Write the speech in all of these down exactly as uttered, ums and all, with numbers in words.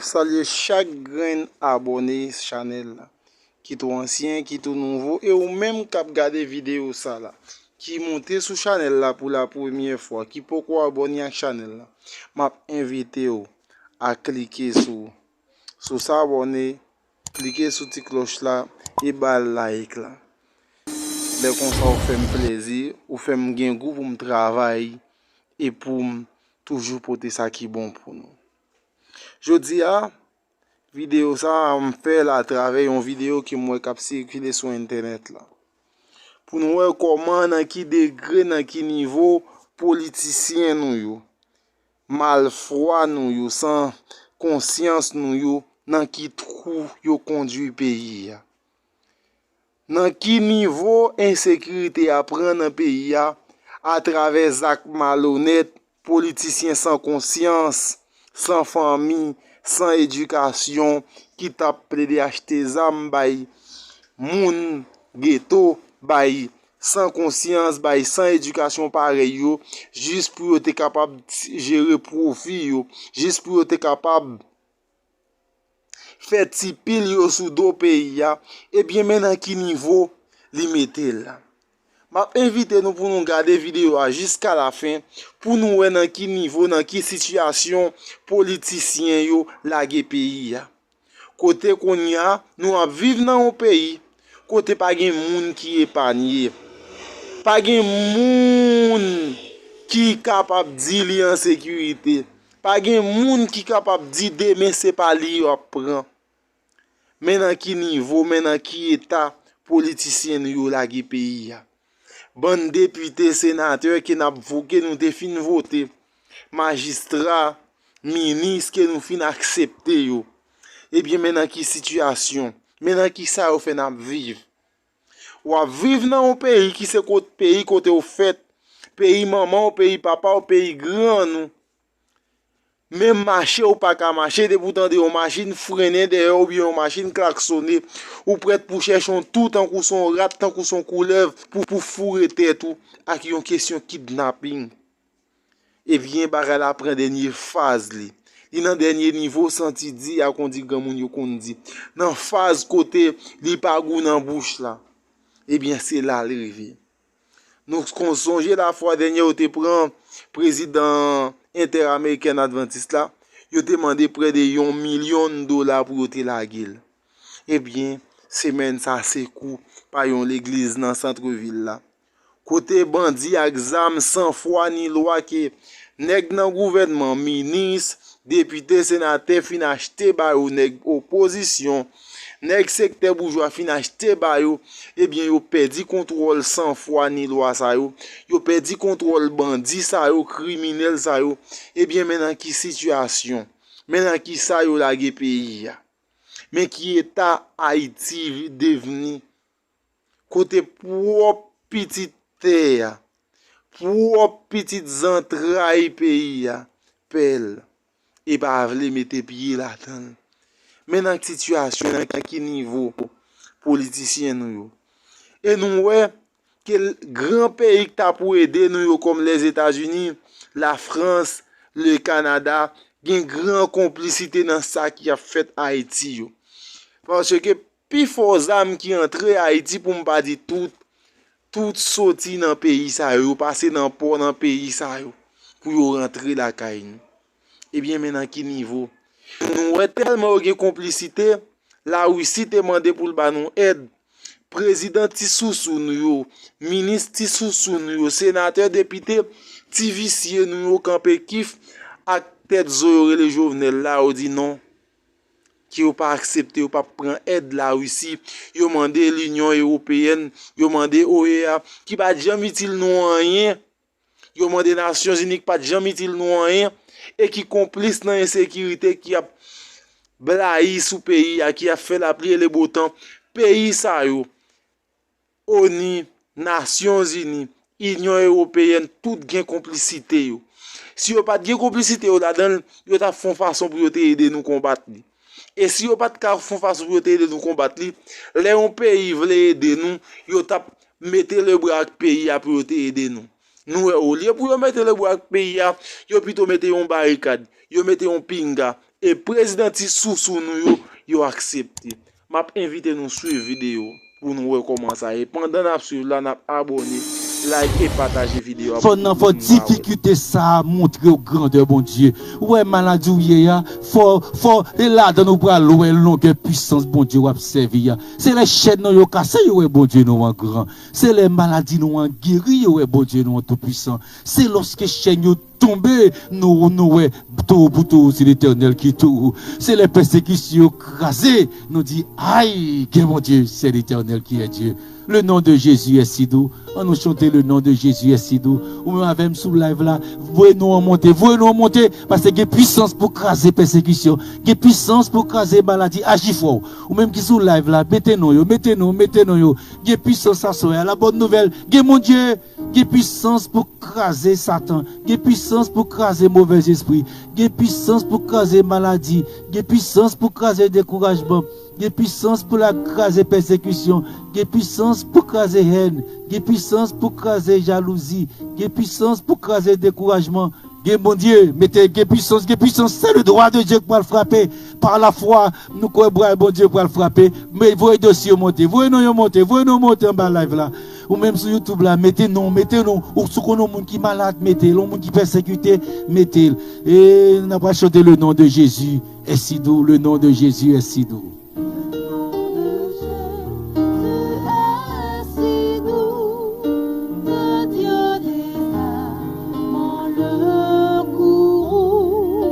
Salye chak grenn abòne chanèl la, kit ou ansyen, kit ou nouvo, e ou menm k ap gade videyo sa la, ki moute sou chanèl la pou la premyè fwa, ki poko abòne ak chanèl la, m ap envite w a klike sou, sou sa abòne, klike sou ti klòch la e ba l like la. Lè konsa ou fè m plezi, ou fè m gen gou pou m travay e pou m toujou pote sa ki bon pou nou. Jodi a, videyo sa a m fè l atravè yon videyo ke m wè k ap sikile sou entènèt la. Pou nou wè kòman, nan ki degre, nan ki nivo politisyen nou yo, malfwa nou yo, san konsyans nou yo, nan ki twou yo kondui peyi a. Nan ki nivo ensekirite a pran nan peyi a atravè zak malonèt politisyen san konsyans, san fanmi, san edikasyon ki t ap plede achte zam bay moun geto, bay san konsyans, bay san edikasyon parèy yo, jis pou yo te kapab jere pwofi yo, jis pou yo te kapab fè ti pil yo sou do peyi a, ebyen men nan ki nivo li mete l la. M ap envite nou pou nou gade videyo a jiska lafen pou nou wè nan ki nivo, nan ki sitiyasyon politisyen yo lage peyi a. Kote kounye a nou ap viv nan yon peyi kote pa gen moun ki epanye. Pa gen moun ki kapab di li an sekirite. Pa gen moun ki kapab di demen se pa li yo ap pran. Men nan ki nivo, men nan ki eta politisyen nou yo lage peyi a. Bann depite, senatè ke n ap vo-, ke nou te fin vote, majistra, minis ke nou fin aksepte yo. Ebyen, men nan ki sitiyasyon, men nan ki sa yo fè n ap viv. W ap viv nan yon peyi ki se kot-, peyi kote w fèt, peyi manman w, peyi papa w, peyi grann ou. Menm mache ou pa ka mache, depi w tande yon machin frennen dèyè w oubyen yon machin klaksonnen, ou prèt pou chèche yon twou tankou s on rat, tankou s on koulèv pou, pou foure tèt ou ak yon kesyon kidnaping. Ebyen, bagay la pran dènye faz li. Li nan dènye nivo, santi di a, kon di granmoun yo konn di. Nan faz kote li pa gou nan bouch la. Ebyen, se la l rive. Nou konn sonje lafwa dènyè yo te pran prezidan Inter-American Adventist la, yo te mande prè de yon milyon dola pou yo te lage l. Ebyen, semèn sa se kou pa yon legliz nan santvil la. Kote bandi ak zam san fwa ni lwa ke nèg nan gouvènman, minis, depite, senatè fin achte ba yo, nèg opozisyon, nèg sektè boujwa fin achte ba yo, ebyen, yo pèdi kontwòl san fwa ni lwa sa yo, yo pèdi kontwòl bandi sa yo, kriminèl sa yo, ebyen, men nan ki sitiyasyon, men nan ki sa yo lage peyi a, men ki eta Ayiti devni, kote pwòp pitit tè a, pwòp pitit zantray peyi a, pè l, e pa vle mete pye ladan l. Men nan sitiyasyon, nan ki nivo politisyen nou yo. E nou wè ke l-, gran peyi k ta pou ede nou yo kòm Lèzetazini, Lafrans, le Kanada, gen gran konplisite nan sa ki ap fèt Ayiti yo. Paske pifò zam ki antre Ayiti, pou m pa di tout, tout soti nan peyi sa yo, yo pase nan pò nan peyi sa yo, pou yo rantre lakay nou. Ebyen, men nan ki nivo? Nou wè tèlman yo gen konplisite, Larisi te mande pou l ba nou èd. Prezidan ti sousou nou yo, minis ti sousou nou yo, senatè, depite, ti visye nou yo kanpe kif ak tèt zo yo rele Jovenel la, yo di non. Ke yo pa aksepte, yo p ap pran èd Larisi. Yo mande Linyon Ewopeyèn, yo mande O E A, ki pa t janm itil nou anyen. Yo mande Nasyonzini ki pa t janm itil nou anyen e ki konplis nan ensekirite ki ap blayi sou peyi a, ki ap fè lapli e lebotan. Peyi sa yo, ONU, Nasyonzini, Inyon Ewopeyèn, tout gen konplisite yo. Si yo pa t gen konplisite yo ladan l, yo t ap fè yon fason pou yo te ede nou konbat li. E si yo pa t ka fè yon fason pou yo te ede nou konbat li, lè yon peyi vle ede nou, yo t ap mete lebra ak peyi a pou yo te ede nou. Nou wè, olye pou yo mete lebra ak peyi a, yo pito mete yon barikad, yo mete yon pinga, E prezidan ti sousou nou yo, yo aksepte. M ap envite nou swiv videyo pou nou wè kòman sa ye. Pandan n ap swiv la, n ap abòne, like e pataje videyo a. Fò nan fò difikilte sa a montre w grandè Bondye. Ou wè maladi w ye a, fò, fò, e ladan ou pral wè longè pwisans Bondye w ap sèvi a. Se lè chèn nou yo kase, yo wè Bondye nou an gran. Se lè maladi nou an geri, yo wè Bondye nou an toupwisan. Se lòske chèn yo tonbe, nou, nou wè towo pou towo, se Letènèl ki towo. Se lè pèsekisyon yo kraze, nou di, ay, gen Bondye, c'est l'Éternel qui est Dieu. Le nom de Jésus est si doux. An nou chante le nom de Jésus est si doux. Ou menm avè m sou live la, voye non an monte, voye non an monte, paske gen pwisans pou kraze pèsekisyon, gen pwisans pou kraze maladi, aji fò. Ou menm ki sou live la, mete non yo, mete non, mete non yo. Gen pwisans aswè a, la bòn nouvèl, gen Bondye. Gen pwisans pou kraze Satan. Gen pwisans pou kraze movèzespri. Gen pwisans pou kraze maladi. Gen pwisans pou kraze dekourajman. Gen pwisans pou l kraze pèsekisyon. Gen pwisans pou kraze hèn. Gen pwisans pou kraze jalouzi. Gen pwisans pou kraze dekourajman. Gen Bondye, mete gen pwisans, gen pwisans. Se le dwa de Dye k pral frape. Pa lafwa, nou kwè bra Bondye pral frape. Men voye dosye yo monte, voye non yo monte, voye non monte anba live la. Ou menm sou YouTube la, mete non, mete non. Ou si w konn yon moun ki malad, mete l. Yon moun ki pèsekite, mete l. E n ap chante le nom de Jésus est si doux, le nom de Jésus est si doux. Le nom de Jésus est si doux, que Dieu descend en le courroux,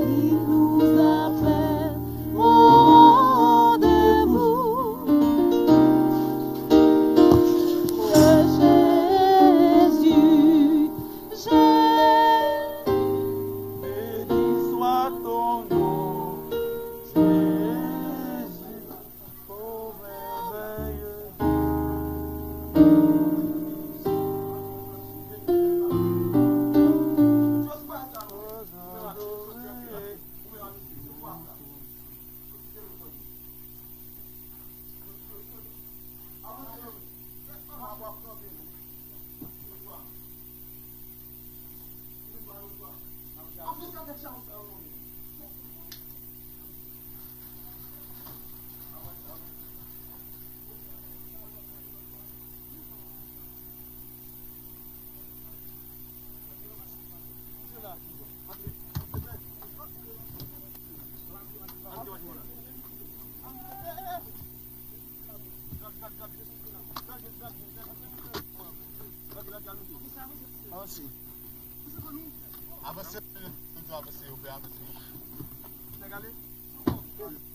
il nous appelle au rendez-vous. Que Jésus, Jésus, béni soit ton nom, Jésus, ô merveilleux. Avanse. Avanse, avanse, avanse.